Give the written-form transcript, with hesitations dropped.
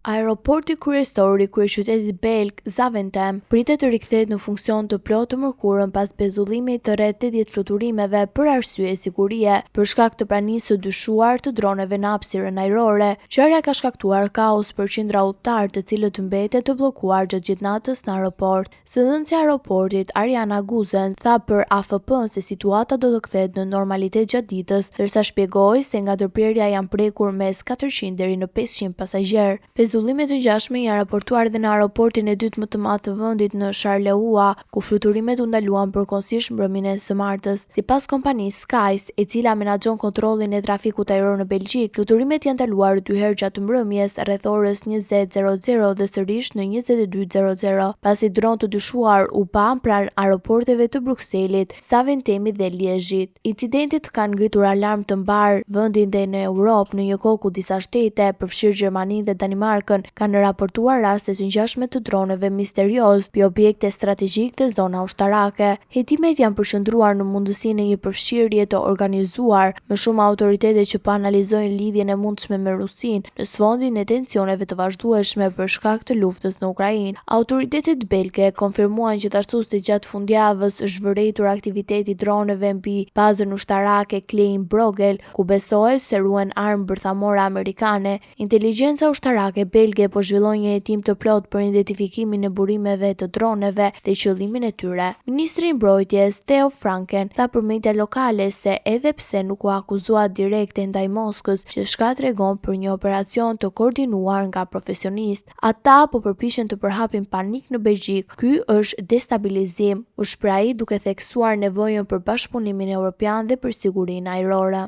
Aeroporti kryesor i kryeqytetit belg, Zaventem, pritet të rikthehet në funksion të plotë të mërkurën pas pezullimit të rreth 80 fluturimeve për arsye sigurie, për shkak të pranisë së dyshuar të droneve në hapësirën ajrore. Ngjarja ka shkaktuar kaos për qindra udhëtarë, të cilët mbeten të bllokuar gjatë gjithë natës në aeroport. Zëdhënësja e aeroportit, Ariana Goossens, tha për AFP-në se situata do të kthehet në normalitet gjatë ditës, ndërsa shpjegoi se nga ndërprerja janë prekur mes 400 deri në 500 pasagjerë. Pezullime të ngjashme janë raportuar edhe në aeroportin e dytë më të madh të vendit në Charleroi, ku fluturimet u ndaluan përkohësisht mbrëmjen e së martës. Sipas kompanisë Skeyes, e cila menaxhon kontrollin e trafikut ajror në Belgjikë, fluturimet janë ndaluar dy herë gjatë mbrëmjes, rreth orës 20:00 dhe sërish në 22:00, pasi dronë të dyshuar u panë pranë aeroporteve të Brukselit, Zaventemit dhe Liezhit. Incidentet kanë ngritur alarm të mbarë vendin dhe në Europë, në një kohë ku disa shtete, përfshirë Gjermaninë dhe Danimarkën, kanë raportuar raste të ngjashme të dronëve misteriozë mbi objekte strategjike dhe zona ushtarake. Hetimet janë përqendruar në mundësinë e një përfshirjeje të organizuar, me shumë autoritete që po analizojnë lidhjen e mundshme me Rusinë në sfondin e tensioneve të vazhdueshme për shkak të luftës në Ukrainë. Autoritetet belge konfirmuan gjithashtu se gjatë fundjavës është vërejtur aktiviteti i dronëve mbi bazën ushtarake Klein Brogel, ku besohet se ruhen armë bërthamore amerikane. Inteligjenca ushtarake belge po zhvillon një hetim të plotë për identifikimin e burimeve të droneve dhe qëllimin e tyre. Ministri i Mbrojtjes, Theo Francken, tha për media lokale se edhe pse nuk u akuzua direkte ndaj Moskës, gjithçka tregon për një operacion të koordinuar nga profesionistë. Ata po përpiqen të përhapin panik në Belgjikë. Ky është destabilizim, u shpreh ai duke theksuar nevojën për bashkëpunimin europian dhe për sigurinë ajrore.